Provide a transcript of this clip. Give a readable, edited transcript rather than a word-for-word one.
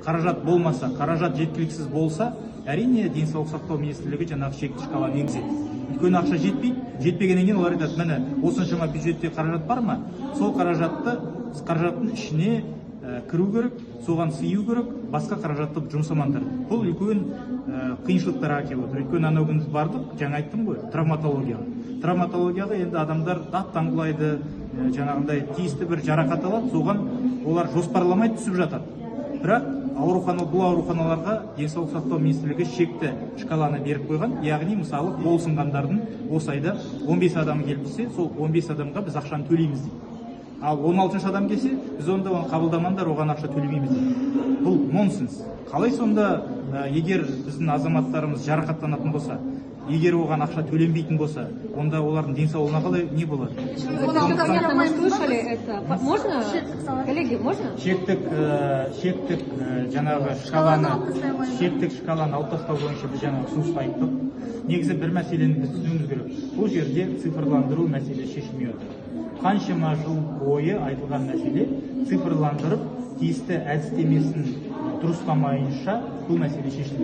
Қаражат болмаса, қаражат жеткіліксіз болса, әрине, Денсаулық сақтау министрлігі жаңағы шекті шкаланы енгізеді, өйткені ақша жетпейді. Жетпегеннен кейін олар айтады: «Міне, осыншама бюджетте қаражат бар ма, сол қаражатты, қаражаттың ішіне кіру керек, соған сыю керек, басқа қаражатты жұмсамаңдар». Бұл үлкен қиыншылықтарға әкеліп отыр, өйткені анау күні бардық, жаңа айттым ғой, травматологияға. Травматологияға енді адамдар аттан құлайды, жаңағындай тиісті бір жарақат алады, соған олар жоспарламай түсіп жатады. Бірақ аурухана, бұл ауруханаларға Денсаулық сақтау министрлігі шекті шкаланы беріп қойған. Яғни, мысалы, қол сынғандардың осы айда 15 адамы келіп түссе, сол 15 адамға біз ақшаны төлейміз дейді. Ал 16 адам келсе, біз онда оны қабылдамаңдар, оған ақша төлемейміз дейді. Бұл нонсенс. Қалай сонда, егер біздің азаматтарымыз жарақаттанатын болса, егер оған ақша төленбейтін болса, онда олардың денсаулығына қалай, не болады? Понятно, мы слышали это. Можно? Коллеги, можно? Шектік жаңағы шкаланы, шектік шкаланы алып тастау бойынша біз жаңа ұсыныс айттық. Негізі, бір мәселені біз түсінуіміз керек: бұл жерде цифрландыру мәселесі шешілмей отыр. Қаншама жыл бойы айтылған мәселе, цифрландырып, тиісті әдістемесін дұрыстамайынша, бұл мәселе шешілмейді.